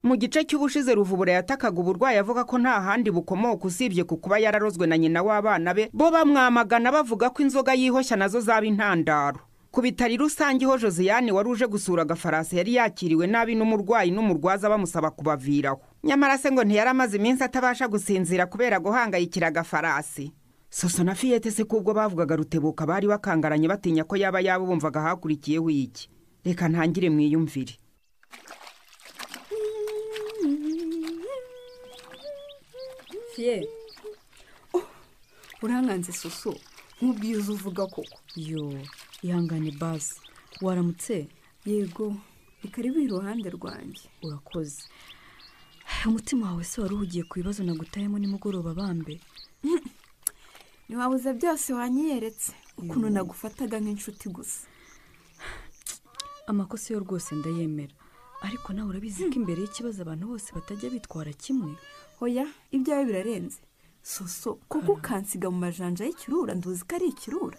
Mu gice cy'ubushize Ruvubura yatakaga uburwayi avuga ko nta handi bukomoka usibye ku kuba yararozwe na nyina w'abana be, bo bamwamagana bavuga ko inzoga yihoshya nazo zaba intandaro. Ku bitari rusange ho Josiane wari uje gusura Gafarasi yari yakiriwe nabi n'umurwayi n'umurwaza bamusaba kubaviraho. Nyamara se ngo ntiyaramaze iminsi atabasha gusinzira kubera guhangayikira Gafarasi. Soso na Fiyete se kubwo bavugaga Rutebuka bari bakangaranye batinya ko yaba yabumvaga hakurikiyeho iki. Reka ntangire mwiyumvire. Fiye, uranganze Soso nk'ubwiza uvuga koko. Yo, ihangane basi. Waramutse? Yego, ikaribu iruhande rwanjye. Urakoze. Umutima wawe se wari uhugiye ku bibazo nagutayemo nimugoroba bambe? Ntiwabuze byose wanyiyeretse, ukuntu nagufataga nk'inshuti gusa. Amakosa yo rwose ndayemera, ariko nawe urabizi ko imbere y'ikibazo abantu bose batajya bitwara kimwe. Oya, ibyawe birarenze Soso, kuko ukansiga mu majanja y'ikirura nduzi ko ari ikirura.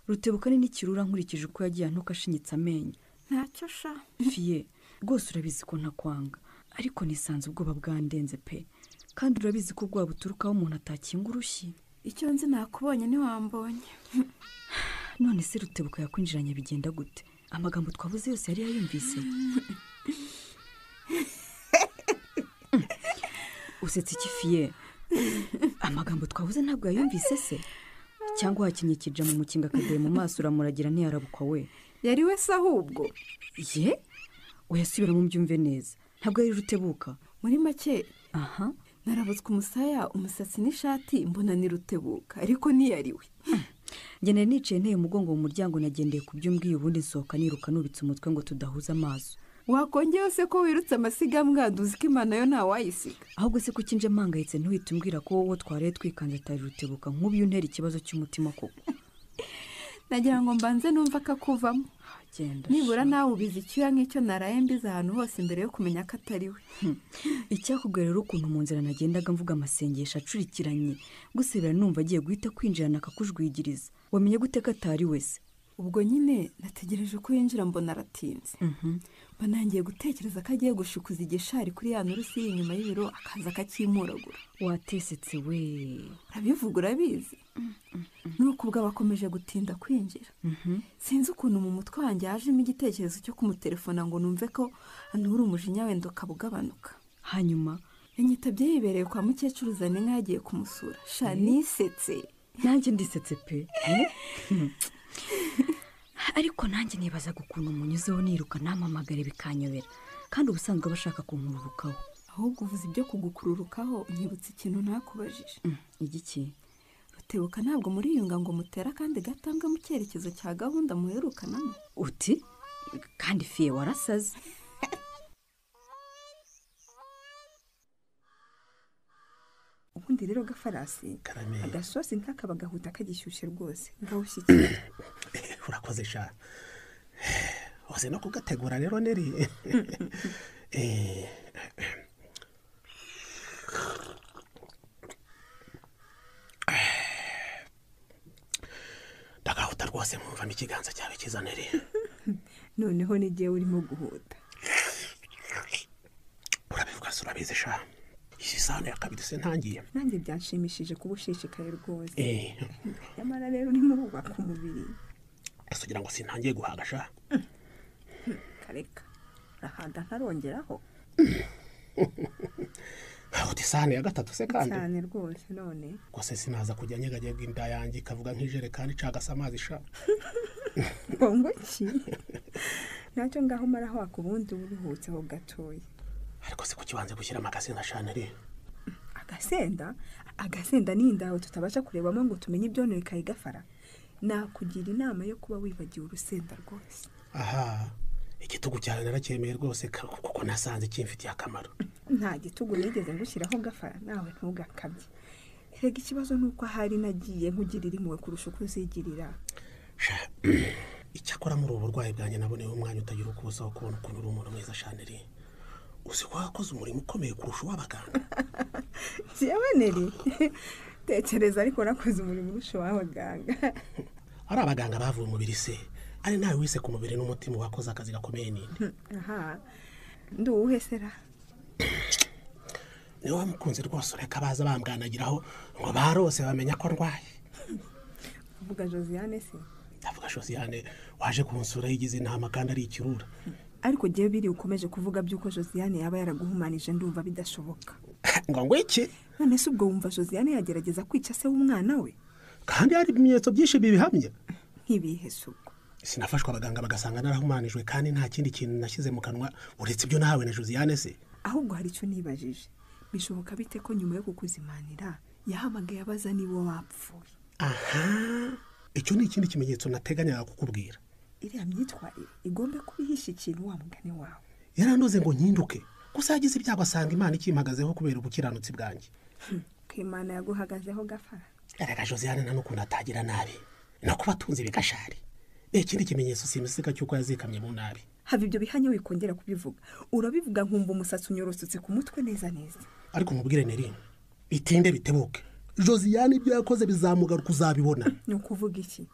Rutebuka ni n'ikirura nkurikije uko yagiye antuka ashinyitse amenyo. Ntacyo sha. Fiye, rwose urabizi ko ntakwanga, ariko nisanze ubwoba bwandenze pe. Kandi urabizi ko ubwoba buturukaho umuntu atakinga urushyi. Icyo nzi nakubonye ntiwambonye. None se Rutebuka yakwinjiranye bigenda gute? Amagambo twavuze yose yari yayumvise. Usetse iki Fiye? Amagambo twavuze ntabwo yayumvise se? Cyangwa wakinye ikija mu mukinga akadeye mu maso uramuragira ntiyarabukwa we? Yari we se ahubwo? Ye? Oya, mu mbyumve neza. Ntabwo yari Rutebuka. Muri make, aha, narabutswe umusaya, umusatsi n'ishati mbona ni Rutebuka, ariko ntiyari we. Njye nari nicaye nteye umugongo mu muryango, nagendeye ku byo umbwiye, ubundi nsohoka niruka nubitse umutwe ngo tudahuza amaso. Wakongeyeho se ko wirutse amasiga nduzi ko Imana yo ntawayisiga. Ahubwo se kuki nje mpangayitse ntuhite umbwira ko wowe twaraye twikanze atari Rutebuka, nk'ubu iyo untera ikibazo cy'umutima koko. Nagira ngo mbanze numva akakuvamo. Genda. Nibura nawe ubizi icyuya nk'icyo naraye mbize ahantu hose mbere yo kumenya ko atari we. Icyakubwira rero ukuntu mu nzira nagendaga mvuga amasengesho acurikiranye, gusebera numva agiye guhita kwinjirana akakujwigiriza. Wamenye gute ko atari we se? Ubwo nyine nategereje ko yinjira mbona aratinze. Mba nangiye gutekereza ko agiye gushukuza igishari kuri ya nturusi iri inyuma y'ibiro akaza akacyimuragura. Watesetse we. Urabivuga urabizi. Nuko ubwo abakomeje gutinda kwinjira. Sinzi ukuntu mu mutwe wanjye hajemo igitekerezo cyo kumutelefona ngo numve ko anura umujinya wenda ukabugabanuka. Hanyuma yanyitabye yibereye kwa mukecuru Zaninka yagiye kumusura. Sha nisetse. Nanjye ndisetse pe. Ariko nanjye nibazaga ukuntu munyuzeho niruka nampamagare bikanyobera, kandi ubusanzwe bashaka kunkururukaho. Ahubwo uvuze ibyo kugukururukaho nyibutse ikintu ntakubajije. Igiki? Rutebuka ntabwo muriyunga ngo mutera kandi gatambwe mu cyerekezo cya gahunda muherukanamo. Uti kandi Fiye warasaze. Ubundi rero Gafarasi, agasosi nk'akaba gahuta kagishyushye rwose ngawushyikira. Urakoze sha. Uzi no kugategura rero neri. Ndagahuta rwose nkumvamo ikiganza cyawe cyiza neri. Noneho n'igihe urimo guhuta. Urabivuga se urabizi sha. Iyi sahani ya kabiri se ntangiye. Nanjye byanshimishije kuba ushishikaye rwose. Nyamara rero urimo urubaka umubiri. Ese ugira ngo sintangiye guhaga sha? Kareka, urahaga ntarongeraho. Uti isahani ya gatatu se kandi? Cyane rwose none. Rwose sinaza kujya nyeganyega inda yanjye ikavuga nk'ijerekani icagase amazi sha. Ngo ki? Ntacyo ngaho maraho wakubundi uruhutseho gatoya. Ariko se kuki wanze gushyiramo agasenda sha Neri? Agasenda? Agasenda ni indawe tutabasha kurebamo ngo tumenye ibyononekaye Gafara. Nakugira inama yo kuba wibagiwe urusenda rwose. Aha, igitugu cyawe naracyemeye rwose kuko nasanze kimfitiye akamaro. Nta gitugu nigeze ngushyiraho Gafara, nawe ntugakabye. Erega ikibazo nuko ahari nagiye nkugirira impuhwe kurusha uko uzigirira. Icyakora muri ubu burwayi bwanjye naboneyeho umwanya utagira uko usa wo kubona ukuntu uri umuntu mwiza sha Neri. Uzi ko wakoze umurimo ukomeye kurusha uw'abaganga. Jewe Neri, tekereza ariko nakoze umurimo urusha uw'abaganga. Ari abaganga bavuye umubiri se, ari nawe wise ku mubiri n'umutima wakoze akazi gakomeye nini. Aha, nduwuhe sera? Niwe wamukunze rwose, ureka baza bambwanagiraho ngo barose bamenya ko ndwaye. Uvuga Josiane se? Ndavuga Josiane waje kunsura yigize intama kandi ari ikirura. Ariko giye biri ukomeje kuvuga by'uko Josiane yaba yaraguhumanije, ndumva bidashoboka. Ngo iki? None se ubwo wumva Josiane yagerageza kwica se w'umwana we? Kandi hari ibimenyetso byinshi bibihamya. Nk'ibihe se ubwo? Sinafashwa abaganga bagasanga narahumanijwe kandi nta kindi kintu nashyize mu kanwa uretse ibyo nahawe na Josiane se. Ahubwo hari icyo nibajije, bishoboka bite ko nyuma yo kukuzimanira yahamagaye abaza niba wapfuye? Aha, icyo ni ikindi kimenyetso nateganyaga kukubwira. Iriya myitwarire igomba kubihisha ikintu wa mugani wawe. Yarandoze ngo nkinduke, gusa yagize ibyago asanga Imana ikimpagazeho kubera ubukiranutsi bwanjye. Ko Imana yaguhagazeho gafara. Erega Josiane nta n'ukuntu atagira nabi, no kubatunze bigashari. Ikindi kimenyetso simusiga cy'uko yazikamye mu nabi. Hava ibyo bihanye wikongera kubivuga, urabivuga nkumva umusatsi unyorosotse ku mutwe neza neza. Ariko mubwire Neri, bitinde bitebuke, Josiane ibyo yakoze bizamugaruka, uzabibona. Ni ukuvuga iki?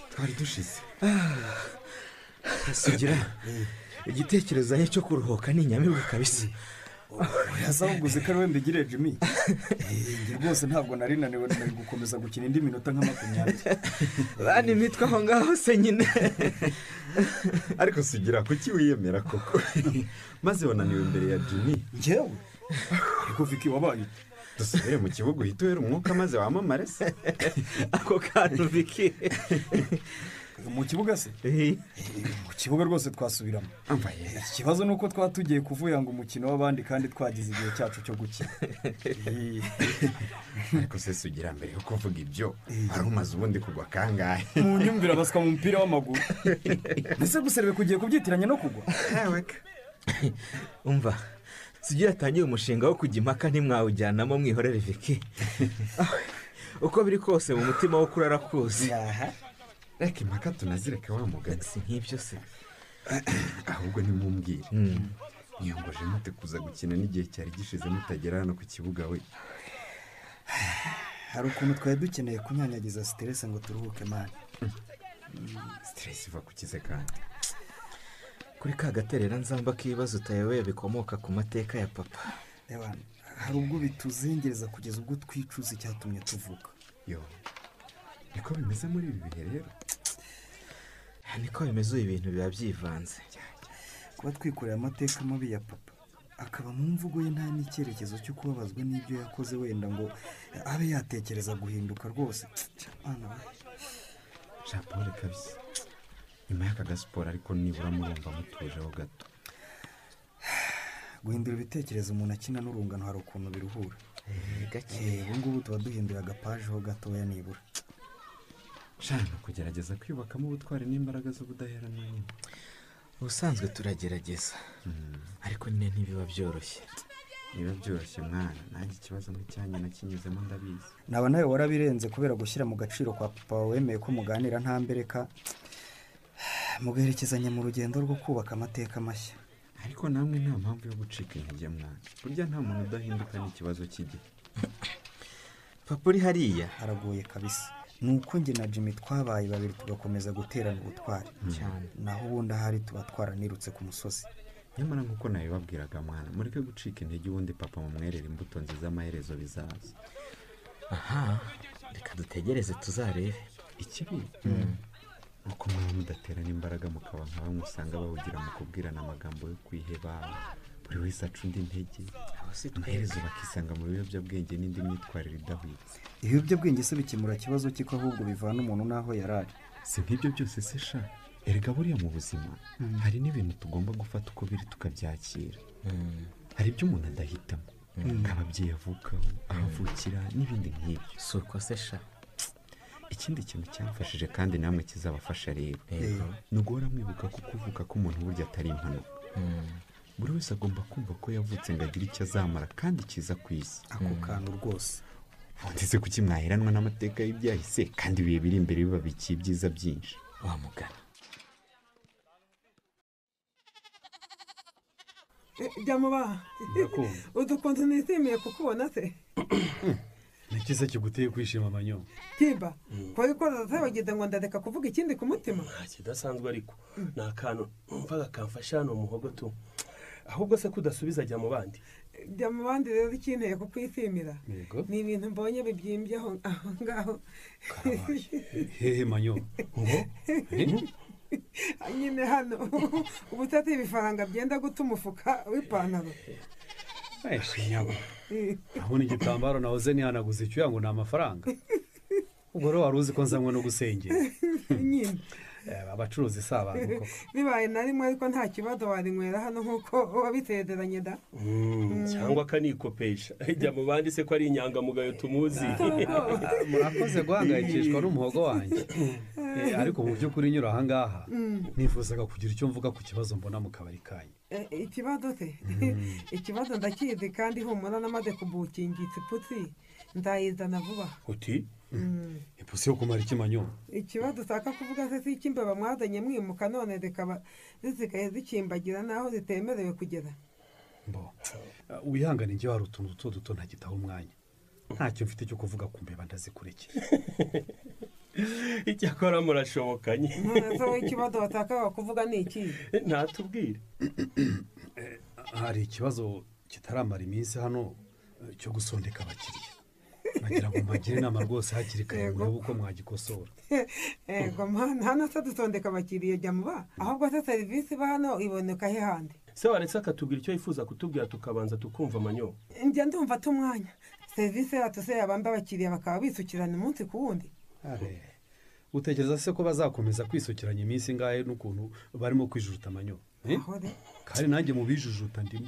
Twari dushize. Sugira, igitekerezo cyo kuruhuka ni inyamibwa kabisa. Yazaguze ko ari we mbigire Jimmy. Njye rwose ntabwo nari naniwe, nari gukomeza gukina indi minota nka 20. Bani mitwe aho ngaho se nyine. Ariko Sugira kuki wiyemera koko? Maze wananiwe imbere ya Jimmy. Njyewe? Ariko Vicky wabaye dusubire mu kibuga uhita uhera umwuka maze wamamare se. Ako kantu Vicky. Mu kibuga se? Mu kibuga rwose twasubiramo. Ikibazo nuko twatugiye kuvuya ngo umukino w'abandi kandi twagize igihe cyacu cyo gukina. Ariko se Sugira mbere yo kuvuga ibyo wari umaze ubundi kugwa kangahe? Mu nyumvira baswa mu mupira w'amaguru. Ese guserebe kugiye kubyitiranya no kugwa? Umva, Sugira atangiye umushinga wo kujya impaka ntimwawujyanamo mwihorere Vicky. Uko biri kose mu mutima wo kurara kuzi. Reka impaka tunazireka wa mugani. Si nk'ibyo se? Ahubwo nimumbwire, niyongoje mute kuza gukina n'igihe cyari gishize mutagera hano ku kibuga we? Hari ukuntu twari dukeneye kunyanyagiza stress ngo turuhuke man. Stress iva ku kize kandi. Kuri ka gaterera nzamba k'ibibazo utayobewe bikomoka ku mateka ya papa. Ewa, hari ubwo bituzengereza kugeza ubwo twicuza icyatumye tuvuka. Yo, niko bimeze muri ibi bihe rero. Niko bimeze, ibintu biba byivanze. Kuba twikoreye amateka mabi ya papa akaba mu mvugo ye nta n'icyerekezo cyo kubabazwa n'ibyo yakoze wenda ngo abe yatekereza guhinduka rwose. Jean Paul kabisa, nyuma y'aka gasiporo ariko nibura murumva mutujeho gato. Guhindura ibitekerezo umuntu akina n'urungano hari ukuntu biruhura. Gake. Ubu ngubu tuba duhindura agapaje ho gatoya nibura. Shana kugerageza kwiyubakamo ubutwari n'imbaraga z'ubudaheranwa nyine. Ubusanzwe turagerageza, ariko nyine ntibiba byoroshye. Niba byoroshye mwana, nanjye ikibazo nk'icyanyu nakinyuzemo ndabizi. Naba nawe warabirenze kubera gushyira mu gaciro kwa papa wawe wemeye ko muganira nta mbereka, mugaherekezanya mu rugendo rwo kubaka amateka mashya. Ariko namwe nta mpamvu yo gucika intege mwana, burya nta muntu udahinduka n'ikibazo cy'igihe. Papa uri hariya aragoye kabisa. Nuko njye na Jimmy twabaye babiri tugakomeza guterana ubutwari cyane, naho ubundi ahari tuba twaranirutse ku musozi. Nyamara nkuko nabibabwiraga mwana, mureke gucika intege, ubundi papa mumwerera imbuto nziza amaherezo bizaza. Aha, reka dutegereze tuzarebe. Ikibi nuko mwaba mudaterana imbaraga mukaba nka bamwe usanga bahugira mu kubwirana amagambo yo kwiheba, buri wese aca undi intege, amaherezo bakisanga mu biyobyabwenge n'indi myitwarire idahwitse. Ibiyobyabwenge se bikemura ikibazo cy'iko ahubwo bivana umuntu n'aho yarari? Si nk'ibyo byose se sha, erega buriya mu buzima hari n'ibintu tugomba gufata uko biri tukabyakira. Hari ibyo umuntu adahitamo, nk'ababyeyi avukaho, ahavukira n'ibindi nk'ibyo. Si uko se sha? Ikindi kintu cyamfashije kandi namwe kizabafasha rero, ni uguhora mwibuka ko kuvuka k'umuntu burya atari impanuka. Buri wese agomba kumva ko yavutse ngo agire icyo azamara kandi kiza ku isi. Ako kantu rwose. Ndetse kuki mwaheranwa n'amateka y'ibyahise kandi ibihe biri imbere bibabikiye ibyiza byinshi. Wa mugana. Jya mubaha udukuntu nishimiye kukubona se. Nikize kiguteye kwishima Manyo? Timba, ko bikora zabagenda ngo ndareka kuvuga ikindi ku mutima. Nta kidasanzwe ariko ni akantu numvaga kamfasha hano muhogo tu. Ahubwo se kudasubiza jya mu bandi. Jya mu bandi rero ikinteye kukwishimira. Ni ibintu mbonye bibyimbye aho ngaho. Hehe Manyo. Ngo? Nyine hano ubutati ibifaranga byenda guta umufuka w'ipantaro. Shinyabo. Abona igitambaro nahoze nihanaguze icyuya ngo ni amafaranga. Ubwo rero wari uzi ko nzanywe no gusengera. Nyine. Abacuruzi si abantu koko. Bibaye na rimwe ariko nta kibazo warinywera hano nk'uko wabitederanye da. Cyangwa akanikopesha. Jya mu bandi se ko ari inyangamugayo tumuzi. Murakoze guhangayikishwa n'umuhogo wanjye. Ariko mu by'ukuri nyura aha ngaha nifuzaga kugira icyo mvuga ku kibazo mbona mu kabari kanyu. Ikibazo se? Ikibazo ndakizi kandi humura namaze kubukingitsa iputsi ndayizana vuba. Uti? Ipusi yo kumara iki Manyo? Ikibazo utaka kuvuga se si icy'imbeba mwazanye mwimuka none zikaba zisigaye zikimbagira naho zitemerewe kugera. Mbo wihangane njye hari utuntu duto duto ntagitaho umwanya. Ntacyo mfite cyo kuvuga ku mbeba ndazikurekera. Icyakora murashobokanye. None se ikibazo watakaga kuvuga ni iki? Ntatubwire. Hari ikibazo kitaramara iminsi hano cyo gusondeka abakiriya. Nagira ngo mbagire inama rwose hakiri kare murebe uko mwagikosora. Ego mana, hano se dusondeka abakiriya jya muba, ahubwo se serivisi iba hano iboneka he handi? Se waretse akatubwira icyo yifuza kutubwira tukabanza tukumva Manyo. Njya ndumva tumwanya. Serivisi yacu se yabamba abakiriya bakaba bisukirana umunsi ku wundi. Utekereza se ko bazakomeza kwisukiranya iminsi ingahe n'ukuntu barimo kwijujuta Manyo? Kandi nanjye mu bijujuta ndimo.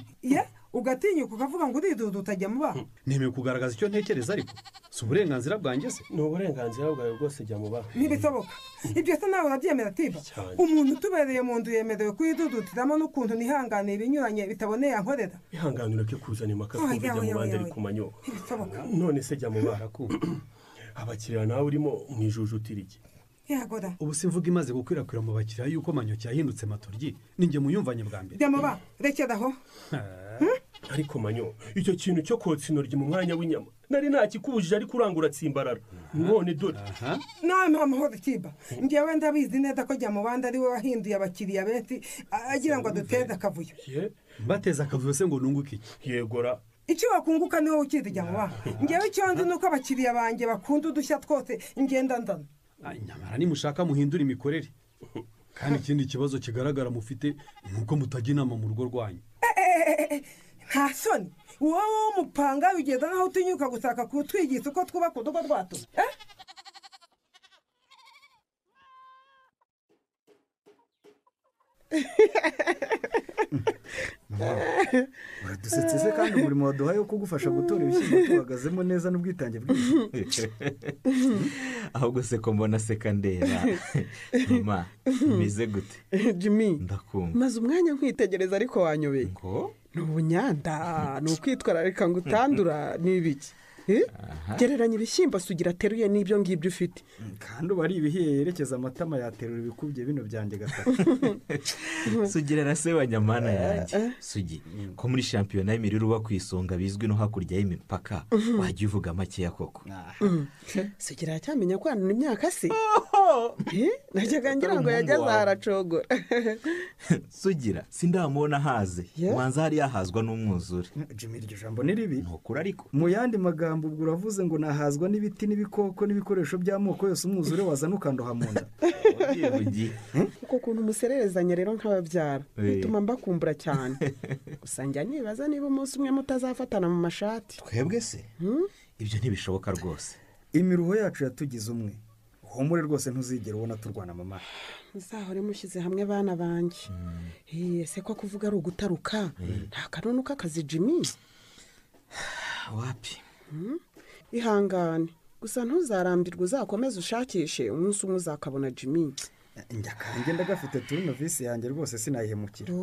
Ugatinyuka ukavuga ngo uriduduta jya muba. Nemeye kugaragaza icyo ntekereza ariko si uburenganzira bwanjye se? Ni uburenganzira bwawe rwose jya muba. Ntibisoboka. Ibyo se nawe urabyemera Tiba? Umuntu utubereye mu nzu yemerewe kuyidudutiramo n'ukuntu nihanganiye ibinyuranye bitaboneye ankorera. Ihangane ureke kuzana impaka twumve jya mu bandi ariko Manyo. Ntibisoboka. None se jya muba. Abakiriya nawe urimo mwijujutira iki? Yagora. Ubu simvuga imaze gukwirakwira mu bakiriya yuko Manyo cyahindutse matoryi ninjye muyumvanye bwa mbere. Jya muba, rekera aho. Ariko Manyo, icyo kintu cyo kotsa intoryi mu mwanya w'inyama nari ntakikubujije ariko urangura tsimbarara. None dore. Nta amahoro Tiba. Njyewe ndabizi neza ko jya mu bandi ari we wahinduye abakiriya benshi agira ngo aduteze akavuyo. Mbateze akavuyo se ngo nunguke iki? Yegora. Icyo wakunguka niwe ukizi jya muba. Njyewe icyo nzi nuko abakiriya banjye bakunda udushya twose ngenda ndana. Nyamara nimushaka muhindura imikorere. Kandi ikindi kibazo kigaragara mufite nuko mutajya inama mu rugo rwanyu. Nta soni wowe w'umupanga ugeza naho utinyuka gushaka kutwigisha uko twubaka urugo rwacu. Uradusetse se kandi umurimo waduhaye wo kugufasha gutora ibishyimbo tuhagazemo neza n'ubwitange bwinshi. Ahubwo se ko mbona seka ndeba. Mama, meze gute? Jimmy, ndakumva. Maze umwanya nkwitegereza ariko wanyobeye. Ngo? Ni ubunyanda, ni ukwitwararika ngo utandura ni ibiki? Gereranya ibishyimbo Sugira ateruye n'ibyo ngibyo ufite. Kandi ubu ari ibihiye yerekeza amatama yaterura ibikubye bino byanjye gatatu. Sugira na se wa nyamana yanjye. Sugi, ko muri shampiyona y'imirire uba ku isonga bizwi no hakurya y'imipaka, wajya uvuga makeya koko. Sugira aracyamenya kwanura imyaka se? Najyaga ngira ngo yageze aracogora. Sugira, sindamubona haze. Wanza hari yahazwa n'umwuzure. Jimmy, iryo jambo ni ribi. Ntukura ariko. Mu yandi magambo ubwo uravuze ngo nahazwa n'ibiti n'ibikoko n'ibikoresho by'amoko yose umwuzure wazana ukandoha mu nda. Uko kuntu umusererezanya rero nk'ababyara bituma mbakumbura cyane. Gusa njya nibaza niba umunsi umwe mutazafatana mu mashati. Twebwe se? Ibyo ntibishoboka rwose. Imiruho yacu yatugize umwe. Humure rwose ntuzigera ubona turwana mama. Muzahore mushyize hamwe bana banjye. Ese ko kuvuga ari ugutaruka nta kanunu k'akazi Jimmy? Wapi? Ihangane gusa ntuzarambirwe, uzakomeze ushakishe umunsi umwe uzakabona Jimmy. Njya kanjye ndagafite turunovisi yanjye rwose sinayihemukira.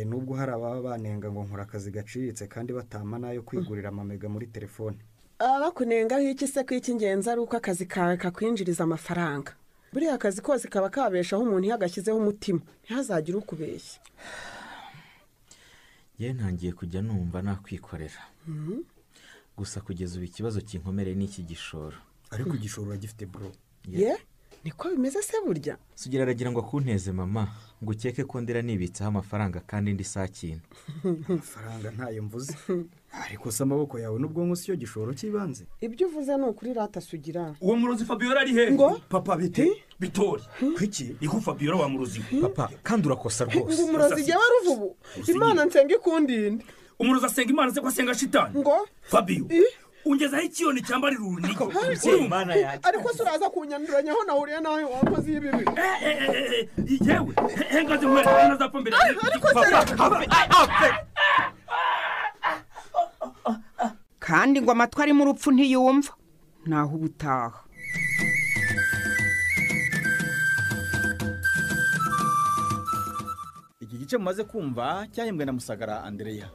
Nubwo hari ababa banenga ngo nkora akazi gaciriritse kandi batama nayo kwigurira amamega muri telefone. Abakunengaho iki se ko icy'ingenzi ari uko akazi kawe kakwinjiriza amafaranga? Buriya akazi kose kaba kabeshaho umuntu iyo agashyizeho umutima, ntihazagire ukubeshya. Ye ntangiye kujya numva nakwikorera. Gusa kugeza ubu ikibazo kinkomereye ni iki gishoro. Ariko igishoro uragifite bro. Ye, niko bimeze se burya? Sugira aragira ngo akunteze mama, ngo ukeke ko ndera nibitsaho amafaranga kandi ndi saa kintu. Amafaranga ntayo mvuze. Ariko se amaboko yawe n'ubwonko si yo gishoro cy'ibanze? Ibyo uvuze ni ukuri rata Sugira. Uwo murozi Fabiola ari he? Ngo papa bite? Bitori. Kuki? Iku Fabiola wa murozi. Papa, kandi urakosa rwose. Ngo umurozi jye waruvubu. Imana nsenga ikundinde. Umurozi asenga Imana se ko asenga shitani. Ngo Fabio. Ungezaho ikiyoni cyambarira urunigi. Ariko se uraza kunyanduranyaho nahuriye nawe wakoze ibibi. Yewe, hengaze nkwereke ntazapfa mbere. Ariko se kandi ngo amatwi ari mu rupfu ntiyumva, naho ubutaha. Iki gice mumaze kumva cyahembwe na Musagara Andrea.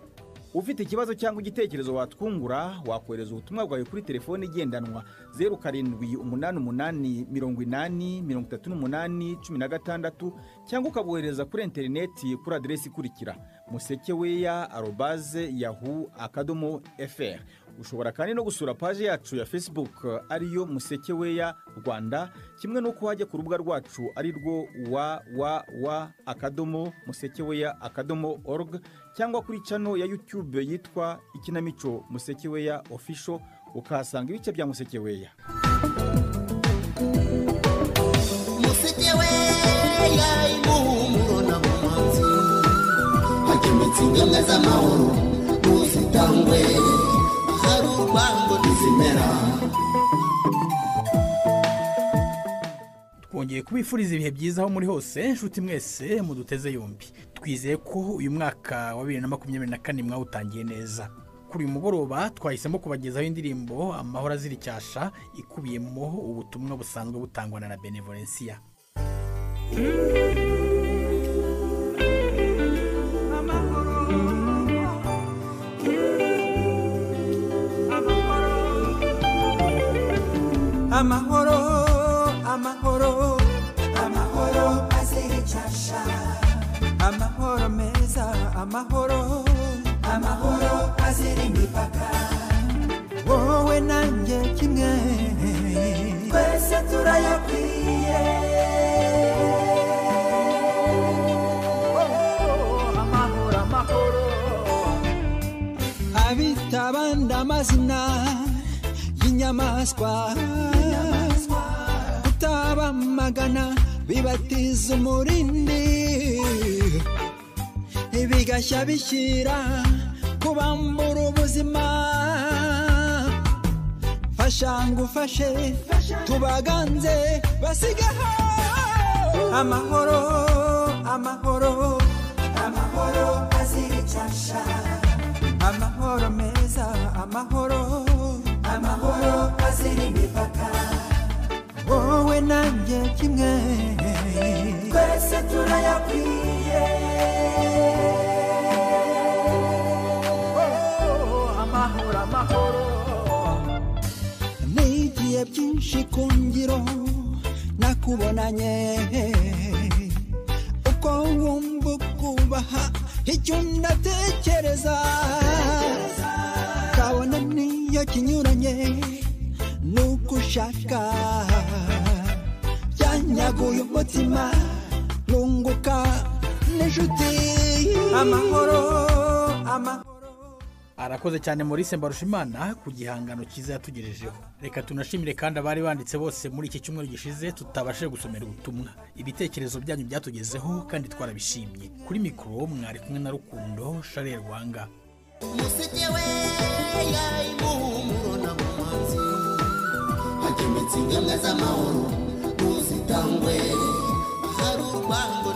Ufite ikibazo cyangwa igitekerezo watwungura, wakohereza ubutumwa bwawe kuri telefone igendanwa 0788 80 38 16 cyangwa ukabohereza kuri interineti kuri aderesi ikurikira musekeweya@yahoo.fr. Ushobora kandi no gusura paji yacu ya Facebook ariyo Musekeweya Rwanda, kimwe n'uko wajya ku rubuga rwacu ari rwo www.musekeweya.org cyangwa kuri channel ya YouTube yitwa Ikinamico Musekeweya Official, ukahasanga ibice bya Musekeweya. Musekeweya imuhumuro na mumanzi, hakemetse ingemwe z'amahoro ntuzitangwe, hari urwango ntizimera. Twongeye kubifuriza ibihe byiza aho muri hose, inshuti mwese muduteze yombi. Twizeye ko uyu mwaka wa 2024 mwawutangiye neza. Kuri uyu mugoroba twahisemo kubagezaho indirimbo Amahoro azira icyasha, ikubiyemo ubutumwa busanzwe butangwa na Benevolencia. Amahoro, amahoro, amahoro azira icyasha, amahoro meza, amahoro, amahoro azira imipaka. Wowe nanjye kimwe, twese turayakwiye. Amahoro, amahoro. Abita abandi amazina y'inyamaswa, kutabamagana bibatiza umurindi, bigashya bishyira kubambura ubuzima. Fasha ngufashe tubaganze basigaho. Amahoro, amahoro, amahoro azira icyasha, amahoro meza, amahoro, amahoro azira imipaka. Wowe nanjye kimwe, twese turayakwiye. Amahoro, amahoro. Nigiye byinshi ku ngiro nakubonanye, uko wumva ukubaha icyo ndatekereza, kabone niyo kinyuranye nuko ushaka, byanyaguye umutima nunguka n'inshuti. Amahoro, amahoro. Arakoze cyane Maurice Mbarushimana ku gihangano cyiza yatugejejeho. Reka tunashimire kandi abari banditse bose muri iki cyumweru gishize tutabashije gusomera ubutumwa. Ibitekerezo byanyu byatugezeho kandi twarabishimye. Kuri mikoro mwari kumwe na Rukundo Charles Rwanga. Musekeweya imuhumuro na mumanzi, hakemetse ingemwe z'amahoro ntuzitangwe, hari urwango.